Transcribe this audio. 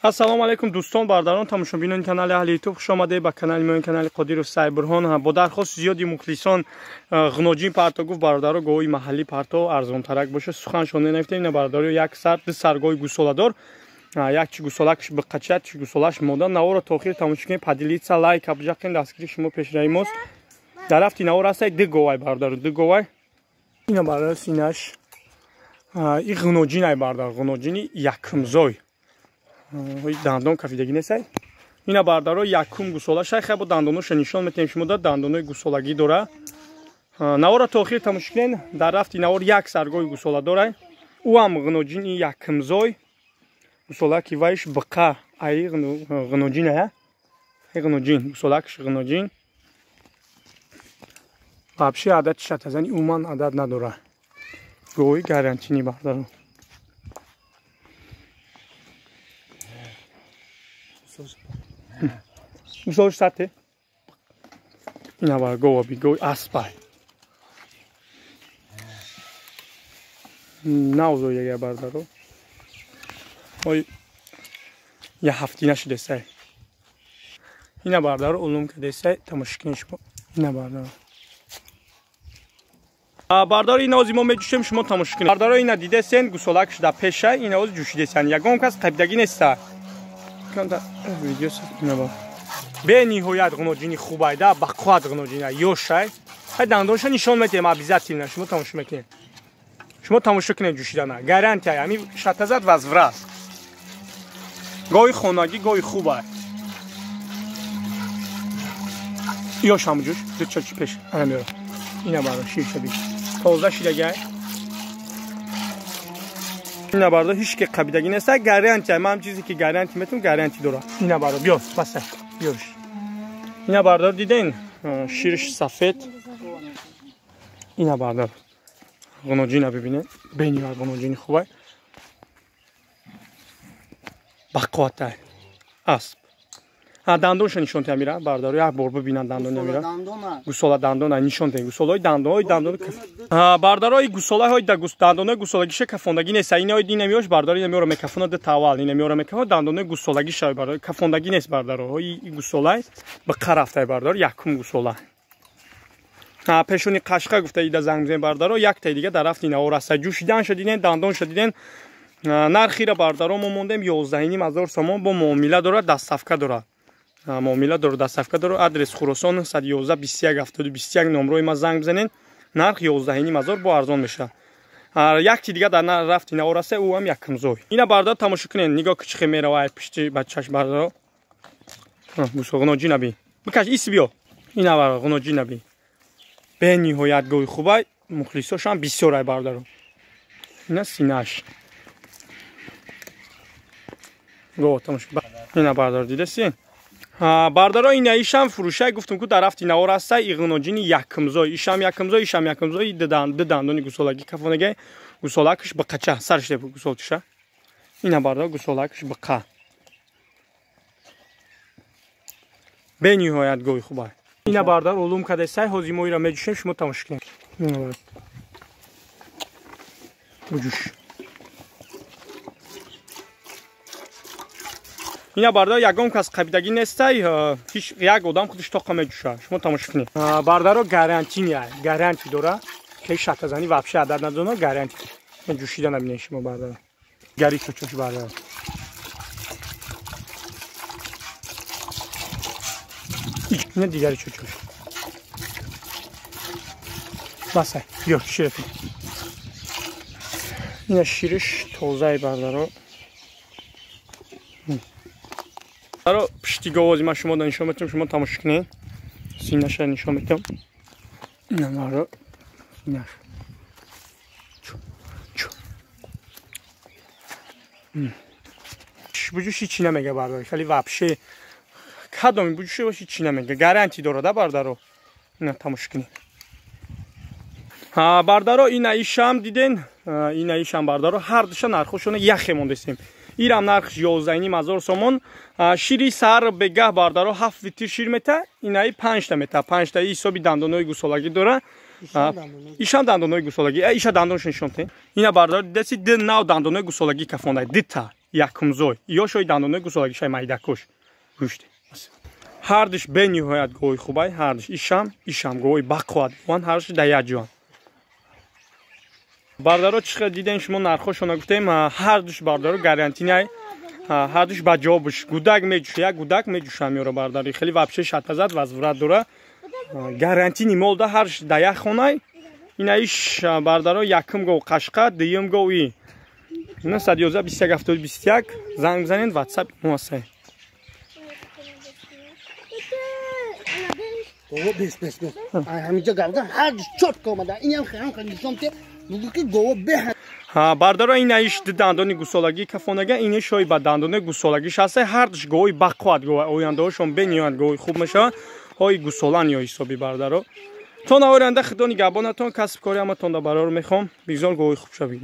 Ассалому алайкум дӯстон, бародарон, тамошобинони канали Аҳли Ютуб, хуш омадед ба канали мо, канали Қодиров Сайбурҳон. Бо дархости зиёди мухлисон ғуноҷин парто гуфт бародаро, гоҳи маҳаллӣ парто арзонтарак бошад. Суханшон нанавиштем, ина бародаро як сар, ду сар гоҳи гусоладор, як чи гусолакш биқача, чи гусолаш мода. Наворо то охир тамошо кунед, поделиться, лайк, абҷақин, дастгири шумо пешраи мост. Дар рафти навор ҳастай ду говай бародаро, ду говай. Ина бародаро синаш и ғуноҷин ай бардар, ғуноҷини якумзой. Дандон кафидагӣ несай. Ина бардаро якум гусола шай, хай бо дандоноша нишон метаҳем шумо да дандонои гусолагӣ дора. Навора то охир тамошо кунед. Дар рафти навор як саргоҳи гусола дорай. Ӯ ҳам ғуноҷини якумзой. Гусолаки вайш биқа ай ғуноҷин ая. Ғуноҷин, гусолакш ғуноҷин. Вообще адад шатазани умуман адад надора. Гоҳи гарантини бардаро. Гусолаш сате. Ина бар гова би гой аспай. Навзо яга бардаро. Ой я ҳафти нашидесай. Ина бардаро улум кадесай тамошо кунед шумо. Ина бардаро. Бардаро ина ози мо меҷӯшем, шумо тамошо кунед. Бардаро ина дидесен гусолакш да пеша, ина ози ҷӯшидесен. Ягон кас қабидагӣ неста. Видео ина бениҳоят ғуноҷини хубайда, ба қувват ғуноҷина ёшай. Хай дандонша нишон метиҳем обязательно, шумо тамошо мекунед. Шумо тамошо кунед ҷӯшидана. Гарантия, ҳами шатазад возврат. Гоҳи хонагӣ, гоҳи хубай. Ёш ҳам ҷӯш, ду чочи пеш. Ана меёрам. Ина баро ширша би. Тоза шидагай. Ина бардо ҳеч ки қабидагӣ нест, гарантия. Ман чизе ки гарантия метам, гарантия дора. Ина бардо биё, баса, биёш. Ина бардо диден, ширш сафед. Ина бардо ғуноҷина бибинед, бениҳоят ғуноҷини хубай. Бақувватай асп. Дандонша нишон тиҳам мира, бардаро як бор бибинанд дандони мира. Гусола дандона нишон тиҳем, гусолаҳои дандонҳои дандон. Бардарои гусолаҳои да дандонҳои гусолагиша кафондагӣ нест. Инаҳои дина миёш бардаро ина миёра мекафона ду тавал, ина миёра мекафона дандонҳои гусолагиша бардаро кафондагӣ нест бардаро. Ҳои гусолай ба қарафтай бардаро якум гусола. Пешони қашқа гуфта ида занг мезанем бардаро, яктаи дига дар рафти навор аст. Ҷӯшиданша диден, дандонша диден. Нархира бардаро мо мондем 11,5 ҳазор сомон, бо муомила дорад, доставка дорад. Муомила дорад, доставка дорад. Адрес Хуросон 111 21 72 21 номрои ма занг бизанед. Нарх 11,5 ҳазор бо арзон мешавад. Якти дига дар рафти навор аст, ӯ ҳам якумзой. Ина бардаро тамошо кунед, нигоҳ ки чӣ хел мерава пишти бачаш бардаро. Гусоғуноҷи наби. Бикаш ис биё. Ина бар ғуноҷи наби. Бениҳоят гоҳи хубай, мухлисошам бисёр ай бардаро. Ина синаш. Гоҳ тамошо. Ина бардаро дидасин? Бардаро ина ишам фурӯшай гуфтум ку дар рафти навор ҳастай, иғуноҷини якумзой, ишам якумзой, ишам якумзой, ду дандони гусолагӣ кафонагай, гусолакш биқача, сарш деп гусолчиша. Ина бардаро гусолакш биқа. Бениҳоят гоҳи хубай. Ина бардаро улум кадесай, ҳозир мо ира меҷӯшем, шумо тамошо кунед. Буҷӯш. Ина бардаро ягон кас қабидагӣ нестай, ҳеч як одам худаш тоқа меҷӯшад. Шумо тамошо кунед. Бардаро гарантия, гарантия дора. Ки шатазанӣ вообще адад надона, гарантия. Ҷӯшида набинед шумо бардаро. Гари чочош бардаро. Ина дигари чочош. Басай, биё шират. Ина шириш тозаи бардаро. Баро пишти говози ман шумо нишон метам, шумо тамошо кунед. Синаша нишон метам. Ина баро синаш. Чу чу. Буҷӯши чӣ намега бардаро? Хеле вообще кадоми буҷӯши боши чӣ намега? Гарантия дорад бардаро. Ина тамошо кунед. Бардаро ина ишам диден, ина ишам бардаро ҳар душа нархошона яхе мондесем. Ирам нархш 11,5 ҳазор сомон. Шири сар бегаҳ бардаро 7 литр шир мета, инаи 5 та мета. 5 таи ҳисоби дандонҳои гусолагӣ дора. Ишам дандонҳои гусолагӣ. Иша дандонш нишон тен. Ина бардаро дидаси ду нав дандонҳои гусолагӣ кафондай, дута. Якумзой. Ё шои дандонои гусолагишай майдакош. Гӯшти. Ҳардуш бениҳоят гови хубай, ҳардуш ишам, ишам гови бақувват. Ван ҳардуш да як ҷоан. Бардаро, чӣ хел дидем, шумо нархошона гуфтем, ҳардуш, бардаро, гарантиняй, ҳардуш ба ҷобуш. Гудак меҷуша, як гудак меҷуша меёра, бардаро. Хеле вообще шатазад возврат дора. Гарантини молда ҳардуш да як хонай. Ина иш, бардаро, якум гов қашқа, дуюм гов и 911 21 70 21 занг бизанед, WhatsApp мо ҳастай. Бес, бес, бес. Ҳаминҷа гавда ҳар чётко омада. Инам хеле нишон те бугу ки гово бе. Бардаро, ина иш ду дандони гусолагӣ кафонага, ини шои ба дандони гусолагиш ҳастай. Ҳардуш гови бақувват гова, ояндаҳошон бениҳоят гови хуб мешаванд. Ҳои гусолан ё ҳисоби, бардаро. То навори оянда худо нигаҳбонатон, касбкори ҳаматонда барор мехоҳам. Бигзор гови хуб шавед.